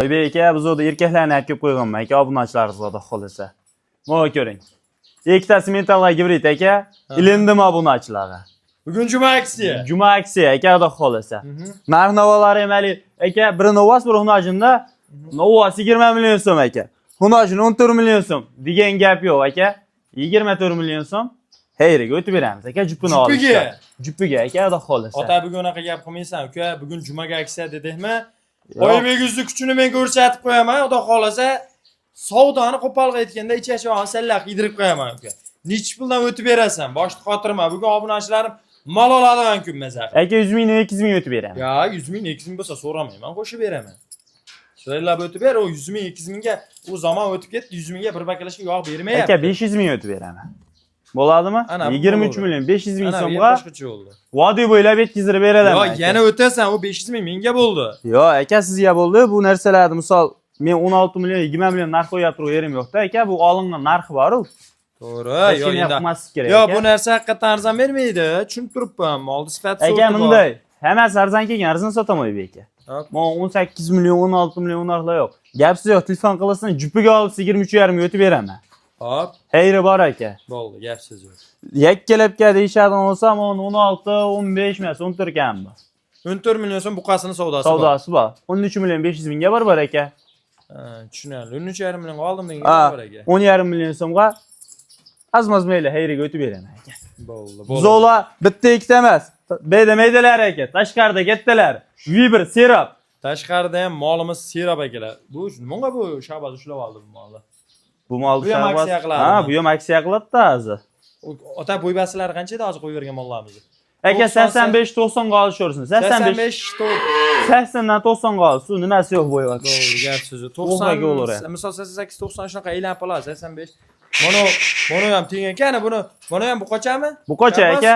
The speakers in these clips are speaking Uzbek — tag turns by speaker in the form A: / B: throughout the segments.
A: Oybek aka, biz o'da erkaklarni olib kelib qo'yganman aka, obunachilarimiz xudo xohlasa. Mana ko'ring. Ikkitasi metall gibrid aka, ilindim obunachilarga.
B: Bugun juma aksiya.
A: Juma aksiya aka, xudo xohlasa. Narx navolari ham hali aka, biri Novas, biri Hunojinda. Novas 20 million so'm aka. Hunojin 14 million so'm degan gap yo'q aka. 24 million so'm. Xayriga o'tib beramiz aka, jupini
B: Jupiga?
A: olishga. Jupiga aka, xudo xohlasa.
B: Ota, bugun unaqa gap qilmaysan, uka. Bugun jumaga aksiya dedikmi?
A: Yo'q.
B: Oybek yuzni kuchini men ko'rsatib qo'yaman, xudo xohlasa. Savdoni qo'pol aytganda ichashog'ini sallaq yedirib qo'yaman, uka. Nechi puldan o'tib berasan? Boshni qotirma. Bugun obunachilarim mol oladigan kun maza.
A: Aka, 100 mingdan 200 ming o'tib beraman.
B: Ya 100 ming, 200 ming bo'lsa so'ramayman, qo'shib beraman. Chiroylab o'tib ber, u 100 ming, 200 mingga u zamon o'tib ketdi, 100 mingga bir bakalashga yog' bermayapti.
A: Aka, 500 ming o'tib beraman. Bo'ladimi?
B: Ana, bu
A: 23
B: bo'ladi.
A: million 500 ming
B: Ana, bu
A: so'mga
B: boshqacha bo'ldi.
A: vodiy bo'ylab yetkazib beraman.
B: Yo,
A: aka.
B: yana o'tasan, u 500 ming menga bo'ldi.
A: Yo, aka, sizga bo'ldi. Bu narsalarni misol men 16 million, 20 million narx qo'yib turib yerim yo'q-da, aka, bu olingan narxi bor-u.
B: To'g'ri, yo
A: Yo,
B: endi.
A: qilmaslik kerak.
B: Yo,
A: aka.
B: bu narsa haqiqatan arzon bermaydi. Tushunib turibman, molni sifati
A: Aka,
B: sorti bor.
A: bunday, hammasi arzon kelgan, arzon sotaman aka.
B: Hop.
A: Mana 18 million, 16 million narxlar yo'q. Gapsiz yo'q, telefon qilasan, jupiga olib 23,5 ga o'tib beraman.
B: Hop,
A: Xayri bor aka.
B: bo'ldi, gap so'z yo'q.
A: Yakkalab deyishadigan bo'lsa, mana 16, 15 emas, 14 kam bu.
B: 14 million so'm buqasini savdosi bor.
A: Savdosi bor. 13 million 500 mingga bor aka.
B: Ha, tushunarli. 13,5 million oldim degan
A: Ha,
B: bor aka.
A: 10,5 million so'mga azmaz mayli xayriga o'tib beraman aka.
B: Bo'ldi, bo'ldi.
A: Zola bitta ikkita emas. Beyda maydalar aka, tashqarida kattalar. Vibr, serap.
B: Tashqarida ham molimiz serob akalar. Bu nimaga bu Shahboz ushlab oldi bu molni?
A: Bu molni
B: Bu ham
A: Shahboz-
B: aksiya qiladimi?
A: Ha, bu ham aksiya qiladi-da hozir.
B: Ota, bo'ybasilar qancha edi hozir qo'yib bergan mollarimizni?
A: Aka,
B: 90
A: 85 90 ga olishaversin. 85
B: 85 to'rt.
A: 80 dan 90 ga olsin. Nimasi yo'q bo'yvat.
B: Bo'ldi, gap so'zi.
A: O'g'riga
B: 90
A: bo'lar.
B: Misol 88 90 shunaqa aylanib qoladi, 85. Mana mana ham teng ekan, buni buni ham bu qochami?
A: Bu qocha
B: Shahboz?
A: aka.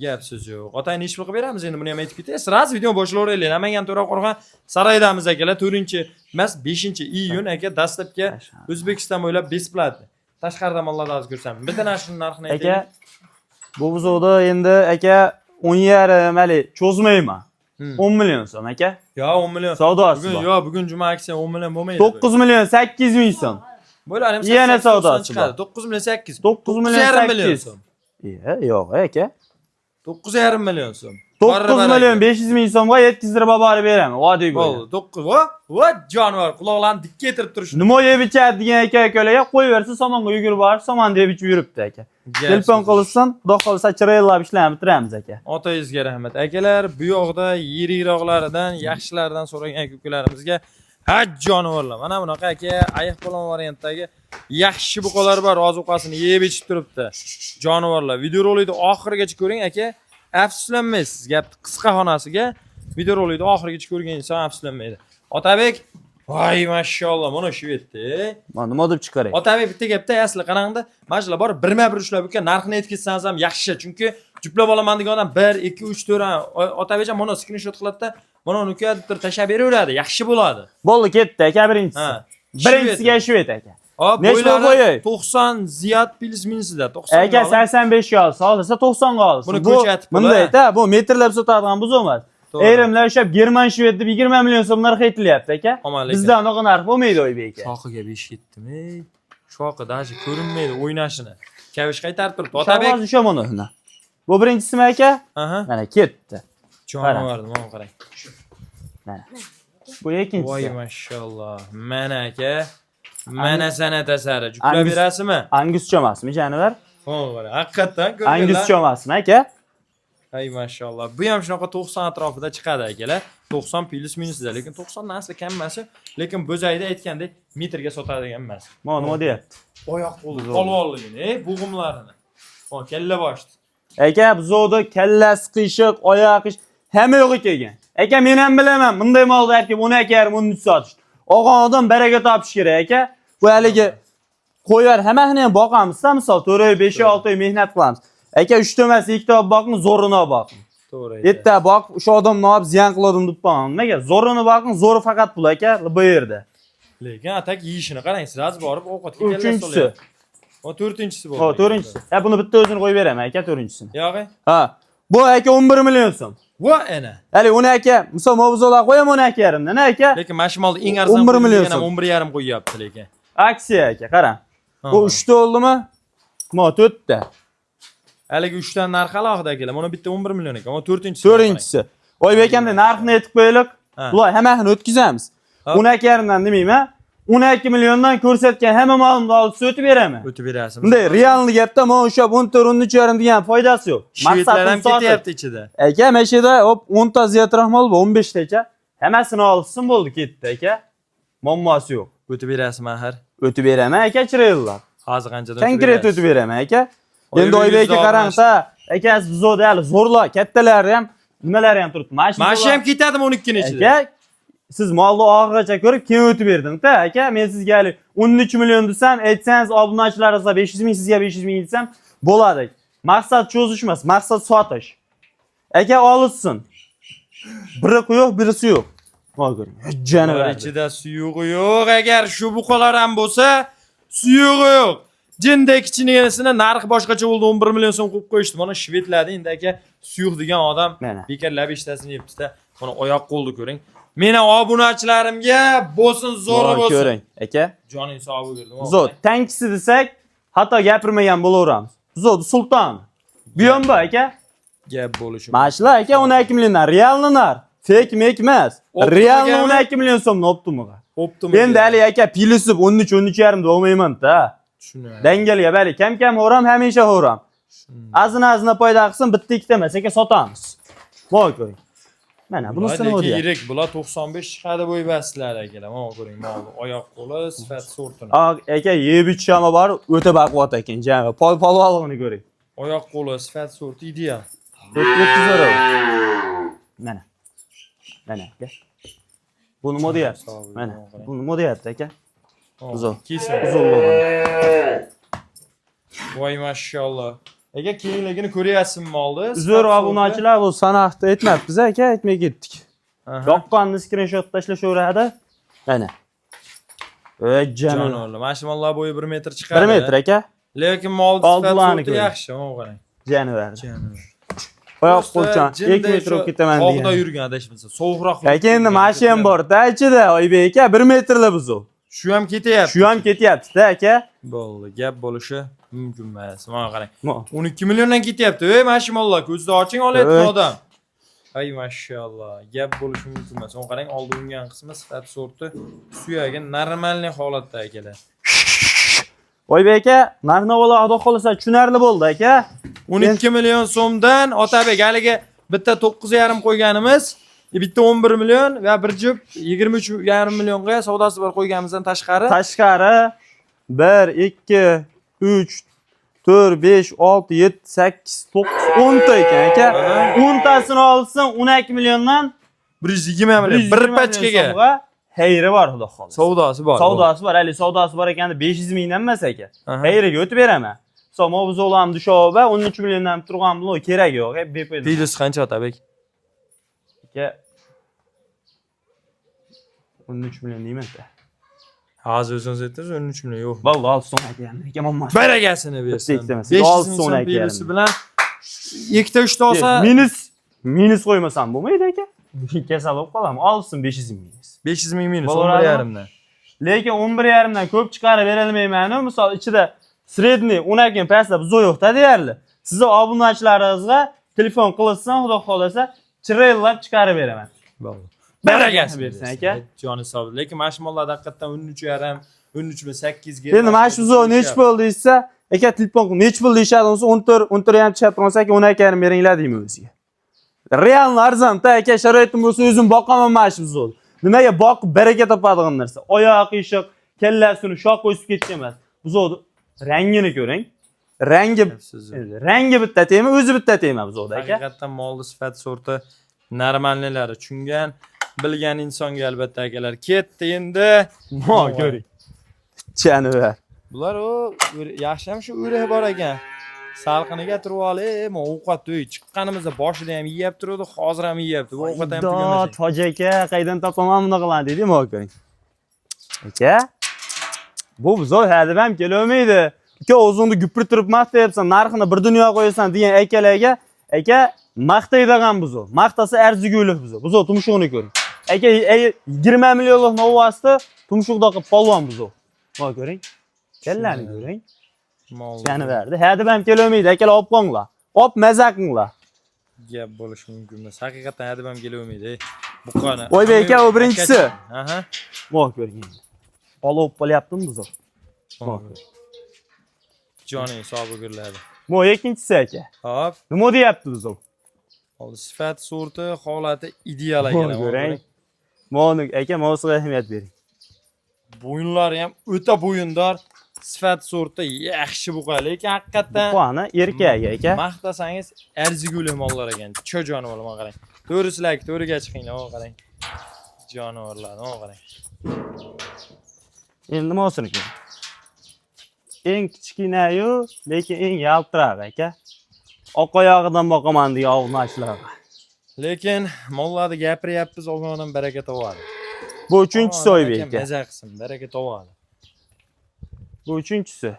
B: Gap so'z yo'q. Ota, nechi pul qilib beramiz endi, buni ham aytib ketay. Сразу video boshlayveraylik. Namangan To'raqo'rg'on saroydamiz akalar. 4 emas, 5-iyun aka, dastlabki O'zbekiston bo'ylab бесплатно. Tashqarida mollarni hozir ko'rsam. Bitta narxini narxini
A: Aka,
B: aytaylik.
A: bu buzovda endi aka 10,5 hali cho'zmayman. 10 million so'm aka.
B: Yo, 10 million.
A: Savdosi
B: Bugun
A: bor.
B: yo, bugun juma aksiya 10 million bo'lmaydi.
A: 9 million 800 ming so'm.
B: Bo'ladi, ham
A: Yana
B: 88
A: savdosi
B: chiqadi.
A: bor.
B: 9 million 8.
A: 9 million
B: 9,5 million
A: 800.
B: so'm.
A: Iya, yo'q aka.
B: 9,5 million so'm.
A: 9 million 500 ming so'mga yetkazdirib olib borib beraman. Vodiy
B: Bo'ldi.
A: bo'ylab.
B: 9. Va, va jonivor quloqlarini dikka ettirib turish.
A: Nima yeb ichadi degan aka akalarga qo'yaversa somonga yugurib borib, somonni yeb ichib yuribdi aka. Telefon qilsin, xudo xohlasa chiroylab ishlarni bitiramiz aka.
B: Otangizga rahmat. Akalar, bu yoqda yirikroqlaridan, yaxshilaridan so'ragan aka ukalarimizga ha jonivorlar. Mana bunaqa aka, ayiq polvon variantdagi yaxshi buqalar bor, ozuqasini yeb ichib turibdi. Jonivorlar. Videorolikni oxirigacha ko'ring aka, afsuslanmaysiz. Gapni qisqa xonasiga videorolikni oxirigacha ko'rgan inson afsuslanmaydi. Otabek, voy mashalloh, mana shu yerda.
A: Mana nima deb chiqaray?
B: Otabek, bitta gapda asli qarangda, mana shular bor, birma-bir ushlab uka narxini aytib ketsangiz ham yaxshi, chunki juplab olaman degan odam 1 2 3 4 Otabek ham mana skrinshot qiladida, mana uni uka deb turib tashlab beraveradi, yaxshi bo'ladi.
A: Bo'ldi, ketdi aka birinchisi.
B: Ha.
A: Birinchisiga shved aka.
B: Hop,
A: Nechi pul
B: bo'ylari
A: qo'yay?
B: 90 ziyod plyus minusida 90
A: Aka, 85 ga olsa, olsa 90 ga olsin.
B: Buni
A: Bu
B: ko'chatib pul,
A: bunday
B: ha?
A: da, bu metrlab sotadigan buzov emas.
B: To'g'ri.
A: Ayrimlar ushlab German shved deb 20 million so'm narx aytilyapti aka.
B: Omon lekin.
A: Bizda unaqa narx bo'lmaydi, Oybek aka.
B: Shoxiga 5 ketdimi? Shoxi даже ko'rinmaydi o'ynashini. Kavish qaytarib turibdi. Otabek.
A: Otabek ushlab uni. Bu birinchisimi aka?
B: Aha.
A: Mana ketdi.
B: Jonivor, mana qarang.
A: Mana. Bu
B: Voy
A: ikkinchisi.
B: mashalloh. Mana aka. Mana san'at asari. Juplab berasizmi?
A: Angus chomasmi jonivar?
B: Ho, mana haqiqatdan ko'rganlar.
A: Angus chomasmi aka?
B: Ay mashalloh. Bu ham shunaqa 90 atrofida chiqadi akalar. 90 plyus minusida, lekin 90 dan asli kam emas, lekin bo'zayda aytgandek metrga sotadigan emas.
A: Mana nima deyapti?
B: Oyoq qo'li polvonligini, bo'g'imlarini. Ho, kalla boshdi.
A: Aka, buzovda kallasi qiyshiq, oyog'i qiyshiq, hamma yo'g'i kelgan. Aka, men ham bilaman, bunday molni olib kelib 12,5 13 sotish. Olgan odam baraka topish kerak aka. Bu haligi qo'yar hammasini ham boqamiz-da, misol 4 oy, 5 oy, 6 oy mehnat qilamiz. Aka, 3 ta emas, 2 ta olib boqing, zo'rini olib boqing.
B: To'g'ri.
A: Bitta boq, o'sha odamni olib ziyon qildim deb qo'yman. Nimaga? Zo'rini boqing, zo'ri faqat pul aka, bu yerda.
B: Lekin atak yeyishini qarang, сразу borib ovqatga kalla
A: Uchinchisi.
B: solyapti. O to'rtinchisi bo'ldi.
A: Ho, to'rtinchisi. Ha, buni bitta o'zini qo'yib beraman aka, to'rtinchisini.
B: Yo'q.
A: Ha. Bu aka 11 million so'm.
B: Va ana.
A: Hali 12, misol mavzular qo'yam 12,5 dan aka.
B: Lekin mana shu molni eng arzon
A: 11 million
B: qo'yilgan ham
A: so'm.
B: 11,5 qo'yyapti lekin.
A: Aksiya aka, qarang.
B: Ha.
A: Bu 3 ta bo'ldimi? Mo 4 ta.
B: Haligi 3 ta narxi alohida akalar. Mana bitta 11 million ekan. Mana to'rtinchisi.
A: To'rtinchisi. Oybek endi narxini aytib qo'yaylik.
B: Ha.
A: Bular hammasini o'tkazamiz.
B: Ha.
A: 12,5 dan demayman. 12 milliondan ko'rsatgan hamma molimni olib o'tib beraman.
B: O'tib berasiz.
A: Bunday realni gapda mana o'sha 14, 13,5 degan foydasi yo'q.
B: Shvedlar ham
A: Maqsadim sotish.
B: ketyapti ichida.
A: Aka, mana shu yerda hop 10 ta ziyodroq mol bor, 15 tacha. Hammasini olsin bo'ldi, ketdi aka. Muammosi yo'q.
B: O'tib berasiz axir.
A: O'tib beraman aka, chiroylilar.
B: Hozir qanchadan o'tib
A: Konkret
B: berasiz?
A: o'tib beraman aka.
B: Oybek
A: Endi Oybek aka
B: yuzda
A: qarang ta, aka bizda hali zo'rlar, kattalari ham, nimalari ham turibdi. Mana shu
B: Mana shu ham ketadimi 12 ni ichida?
A: Aka, siz molni oxirigacha ko'rib keyin o'tib berdim-da, aka. Men sizga hali 13 million desam, aytsangiz obunachilaringizga 500 ming, sizga 500 ming desam bo'ladi. Maqsad cho'zish emas, maqsad sotish. Aka olishsin. Biri yo'q, birisi yo'q. Mol ko'ring.
B: Bular
A: Janavar.
B: ichida suyug'i yo'q. Agar shu buqalar ham bo'lsa, suyug'i yo'q. Jinday kichkinasini narxi boshqacha bo'ldi, 11 million so'm qo'yib qo'yishdi. Mana shvedlarda endi aka suyuq degan odam
A: Mana.
B: bekor lab eshtasini yebdi-da. Mana oyoq qo'lni ko'ring. Meni obunachilarimga bo'lsin, zo'ri
A: Mol
B: bo'lsin.
A: ko'ring, aka.
B: Joning sog' bo'lsin.
A: Zot, tankisi desak, hatto gapirmagan bo'laveramiz. Zot, sulton. Bu ham bor aka.
B: Gap bo'lishi.
A: Mana shular aka 12 milliondan realni nar. Fake mek emas.
B: Optimiga
A: Realni
B: mi?
A: 12 million so'mni optimiga.
B: Optim.
A: Endi hali aka pilisib 13 13,5 da olmayman-da.
B: Tushunadi.
A: Dangalga bali kam-kam xo'ram, hamisha xo'ram. Azina-azina foyda qilsin, bitta ikkita emas, aka sotamiz. Voy ko'ring. Mana bunisini
B: Bular lekin
A: o'rgan.
B: yirik, bular 95 chiqadi bo'ybasizlar akalar. Mana ko'ring, molni oyoq qo'li, sifat sortini.
A: Aka yeb ichishami bor, o'ta baquvvat ekan, jami. Pol polvonligini ko'ring.
B: Oyoq qo'li, sifat sorti ideal.
A: O'tkazaradi. Mana. Mana aka. Bu nima deyapti? Mana. Bu nima deyapti aka? Uzun.
B: Kesin.
A: Uzun bo'lgan.
B: Voy mashalloh. Aka keyinligini ko'ryapsizmi molni?
A: Uzr obunachilar, bu sanaqni aytmabmiz aka, aytmay ketdik. Yoqqanni skrinshot tashlashaveradi. Mana. Ey jonim.
B: Jonivorlar. Mana shu mollar bo'yi 1 metr chiqadi.
A: 1 metr aka.
B: Lekin mol sifat
A: Oldilarni
B: sorti
A: ko'ring.
B: yaxshi, mana qarang.
A: Jonivar.
B: Jonivar.
A: Oyoq qo'lchan 2 metr bo'lib ketaman
B: Tog'da
A: degan.
B: yurgan adashmasa, sovuqroq.
A: Aka endi mana shu ham bor-da ichida, Oybek aka, 1 metrli buzuv.
B: Shu ham ketyapti.
A: Shu ham ketyapti-da aka.
B: Bo'ldi, gap bo'lishi mumkin emas. Mana qarang.
A: Mo.
B: 12 milliondan ketyapti. Ey, mana shu mollar ko'zni oching olayotgan
A: Evet.
B: odam. Ay mashalloh, gap bo'lishi mumkin emas. Uni qarang, oldi ungan qismi sifat sorti suyagi normalniy holatda akalar.
A: Oybek aka, narx-navolar xudo xohlasa tushunarli bo'ldi aka.
B: 12 million so'mdan Otabek haligi bitta 9,5 qo'yganimiz, bitta 11 million va bir jup 23,5 millionga savdosi bor qo'yganimizdan tashqari
A: Tashqari 1 2 3 4 5 6 7 8 9 10 ta ekan aka. 10 tasini olsin 12 milliondan
B: 120 million bir
A: 120
B: pachkaga
A: so'mga xayri bor xudo xohlasa.
B: savdosi bor.
A: Savdosi bor, hali savdosi bor ekanda 500 mingdan emas aka.
B: Aha.
A: Xayriga o'tib beraman. So'm buzoqlarni dushoba 13 milliondan turgan bular kerak yo'q, hep befoyda.
B: Plyus qancha Otabek?
A: Aka 13 million deyman-da.
B: Hozir o'zingiz aytdingiz 13 million yo'q.
A: Vallahi olti so'm aka, aka muammo.
B: Barakasini bersin.
A: Bitta ikkita emas,
B: 500
A: olti
B: ming
A: so'm
B: so'm
A: aka
B: plyusi
A: yarim.
B: bilan ikkita uchta olsa
A: Minus qo'ymasam bo'lmaydi aka. Kasal bo'lib qolaman. Olsin 500 ming minus.
B: 500 ming minus
A: Bo'laveradimi?
B: 11,5 dan.
A: Lekin 11,5 dan ko'p chiqarib berolmayman. Misol ichida средний 12 dan pastda buzoq yo'q-da deyarli. Sizni obunachilaringizga telefon qilishsin, xudo xohlasa, chiroylab chiqarib beraman.
B: Bo'ldi. Barakasini
A: Bersin
B: bersin
A: aka.
B: Joni sog'. Lekin mana shu mollar haqiqatdan 13,5, 13,8 ga.
A: Endi mana shu buzoq nechi pul deyishsa, aka telefon qilib nechi pul deyishadi bo'lsa 14, 14 ham tushib tursa aka 12,5 beringlar deyman o'ziga. Real arzon-da aka, sharoitim bo'lsa o'zim boqaman mana shu buzoqni. Nimaga boqib baraka topadigan narsa. Oyoq qiyshiq, kallasini shoq o'sib ketgan emas. Buzoqni rangini ko'ring. Rangi rangi bitta tema, o'zi bitta tema buzoqda aka.
B: Haqiqatdan molni sifat sorti normalnilari tushungan, bilgan insonga albatta akalar. Ketdi endi.
A: Mo ko'ring. Janivar.
B: Bular u yaxshi ham shu o'rik bor ekan. Salqiniga turib olib, ovqat uy chiqqanimizda boshida ham yeyap turdi, hozir ham yeyapti. Bu ovqat ham tugamas.
A: Dod, hoji aka, qaydan topaman bunaqalarni deydi, mo ko'ring. Aka, bu buzoq hadeb ham kelolmaydi. Uka o'zingni gupirtirib maqtayapsan, narxini bir dunyo qo'yasan degan akalarga, aka Maqtaydigan buzov. Maqtasa arzigulik buzov. Buzov tumshug'ini ko'ring. Aka, 20 millionlik novvasida tumshuqdagi polvon buzov. Mana ko'ring. Kallani ko'ring.
B: Mol.
A: Yani verdi. Hadi ham kelolmaydi. Akalar olib qo'yinglar. Olib maza qilinglar.
B: Gap bo'lishi mumkin emas. Haqiqatan hadeb ham kelavermaydi. Ey. Buqani.
A: Oybek aka, u birinchisi.
B: Aha.
A: Mana ko'ring endi. Olov bo'lyaptimi buzov?
B: Mana ko'ring. Joning hisobi guriladi.
A: Bu ikkinchisi aka.
B: Hop.
A: Nima deyapti buzov?
B: Hozir sifat, surati, holati ideal
A: Mana
B: ekan.
A: ko'ring. Mana aka, mavzuga ahamiyat bering.
B: Bo'yinlari ham o'ta bo'yindor. Sifat surati yaxshi buqa, lekin haqiqatdan
A: Buqani erkak aka.
B: maqtasangiz arzigulik mollar ekan. Cho jonivorlar mana qarang. To'g'ri sizlar to'g'riga chiqinglar, mana qarang. Jonivorlar, mana qarang.
A: Endi nima olsin ekan? Eng kichkinayu, lekin eng yaltiroq aka. Oq oyog'idan boqaman degan ovnachilar.
B: Lekin mollarni gapiryapmiz, olgan odam baraka topadi.
A: Bu uchinchisi Oybek aka.
B: Maza qilsin, baraka topadi.
A: Bu uchinchisi.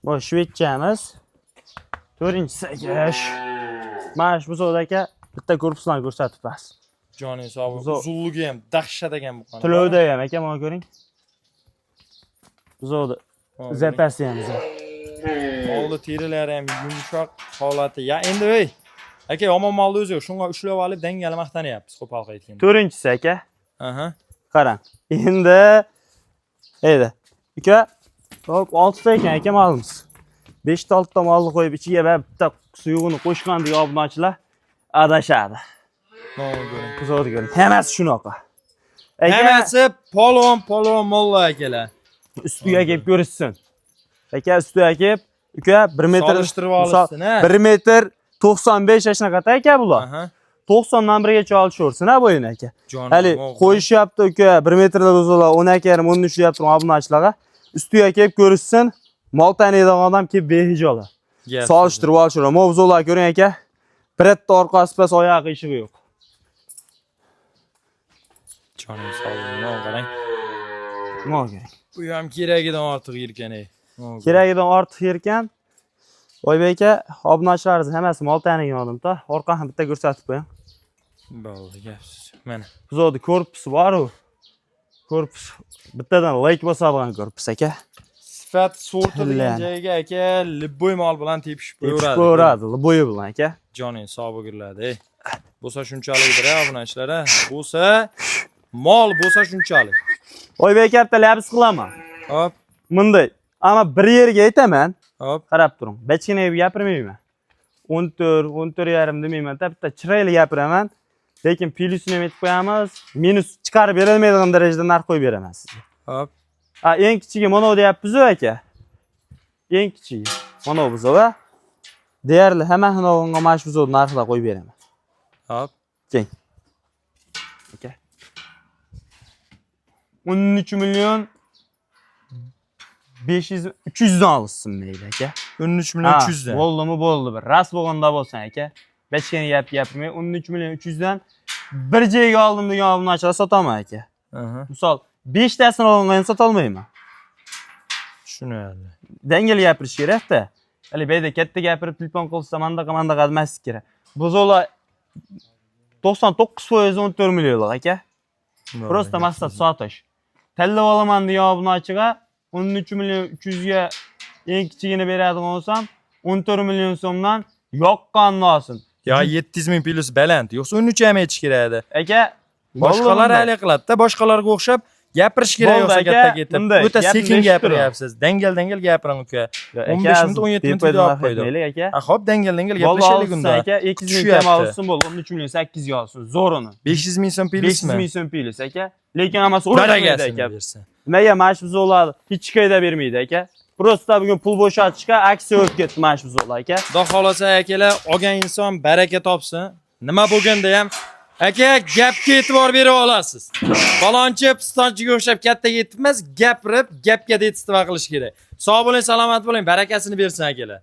A: Bu shvedchamiz. To'rtinchisi aka. Mana shu buzovda aka bitta korpusdan ko'rsatib bas.
B: Joni hisobi, uzunligi ham dahshat ekan bu qani.
A: Tilovda ham aka, mana ko'ring. Buzovda zapasi ham zo'r.
B: Molni terilari ham yumshoq holati. Ya endi ey. Aka, yomon molni o'zi yo'q. Shunga ushlab olib dangali maqtanyapmiz, qo'pol aytganda.
A: To'rtinchisi aka.
B: Aha.
A: Qarang. Endi edi. Uka, hop, 6 ta ekan aka molimiz. 5 ta 6 ta molni qo'yib ichiga bir bitta suyug'ini qo'shgan degan obunachilar adashadi.
B: Mana ko'ring.
A: Buzovni ko'ring. Hammasi shunaqa. Aka,
B: Hammasi polvon polvon mollar akalar.
A: ustiga kelib ko'rishsin. Aka, ustiga kelib, uka 1 metr
B: Solishtirib olishsin, ha.
A: 1 metr 95 shunaqa aka bular.
B: Aha.
A: 90 dan birgacha olishaversin ha bo'yini aka.
B: Jonim.
A: Hali qo'yishyapti uka 1 metrda buzovlar 12,5 13 deyapti obunachilarga. Ustiga kelib ko'rishsin. Mol taniydigan odam kelib behijolat. Solishtirib olishadi. Mo buzovlar ko'ring aka. Birta orqasi pas oyog'i qiyshiq yo'q.
B: Jonim sog'ligim, mana qarang.
A: Nima kerak?
B: Bu ham keragidan ortiq yirkan ey. Mana ko'ring.
A: Keragidan ortiq yerkan. Oybek aka, obunachilarimiz hammasi mol tanigan odamda. Orqani bitta ko'rsatib qo'ying.
B: Bo'ldi, gapsiz. Mana.
A: Buzovni korpusi bor-u. Korpus bittadan like bosadigan korpus aka.
B: Sifat sorti degan
A: Tillan.
B: joyga aka liboy mol bilan tepishib
A: Tepishib
B: qo'yaveradi.
A: qo'yaveradi, bo'yi bilan aka.
B: Joning hisobi guriladi. Ey. Bo'lsa shunchalikdir a obunachilar. a. Bo'lsa mol bo'lsa shunchalik.
A: Oybek aka bitta labs qilaman.
B: Hop,
A: Bunday. Ammo bir yerga aytaman.
B: hop.
A: Qarab turing. Bachkina gapirmayman. 14, 14,5 demayman. Bitta chiroyli gapiraman. Lekin plyusini ham aytib qo'yamiz. Minus chiqarib berilmaydigan darajada narx qo'yib beraman sizga.
B: Hop.
A: Ha, eng kichigi mana deyapmiz-ku aka. Eng kichigi mana buzov. A. Deyarli hamma xonadonga mana shu buzov narxida qo'yib beraman.
B: Hop.
A: Keng. Aka. 13 million 500 300 dan olsin mayli aka.
B: 13 million 300 dan.
A: Bo'ldimi bo'ldi bir. Rast bo'lganda bo'lsin aka. Bachkani gap gapirmay 13 million 300 dan bir joyga oldim degan obunachilar sotaman aka.
B: Aha.
A: Misol 5 tasini olganda ham sotolmayman.
B: Tushunarli.
A: Dangal gapirish kerak-da. Hali bu yerda katta gapirib telefon qilsa mandaqa mandaqa demaslik kerak. Buzovlar 99% 14 millionlik aka. Просто maqsad sotish. Tanlab olaman degan obunachiga 13 million 300 ga eng kichigini beradigan bo'lsam 14 million so'mdan yoqqanini olsin.
B: Ya 700 ming plyus baland. Yo'qsa 13 ham aytish kerak edi.
A: Aka,
B: Boshqalar
A: bo'ldi
B: hali qiladi-da, boshqalarga o'xshab gapirish kerak
A: Bo'ldi
B: yo'qsa
A: aka,
B: katta ketib.
A: bunday,
B: O'ta
A: gapni
B: sekin
A: eshitib
B: gapiryapsiz. Dangal dangal gapiring uka.
A: Ya,
B: 15 minut 17 minut
A: tepadan
B: video olib
A: narx
B: qo'ydi.
A: aytmaylik aka.
B: Ha, hop dangal dangal
A: Bo'ldi
B: gapirishaylik
A: olsin
B: unda.
A: aka, 200 ming kam
B: Tushyapti.
A: olsin bo'ldi, 13 million 800 ga olsin, zo'rini.
B: 500 ming so'm
A: 500
B: plyusmi?
A: ming so'm plyus aka. Lekin hammasi urushmaydi
B: Barakasini
A: aka.
B: bersin.
A: Nimaga mana shu buzovlar hech qayerda bermaydi aka? Просто bugun pul bo'shatishga aksiya bo'lib ketdi mana shu buzovlar aka.
B: Xudo xolasa akalar, olgan inson baraka topsin. Nima bo'lganda ham aka gapga e'tibor berib olasiz. Falonchi, pistonchiga o'xshab kattaga yetib emas, gapirib, gapga detstva qilish kerak. Sog' bo'ling, salomat bo'ling, barakasini bersin akalar.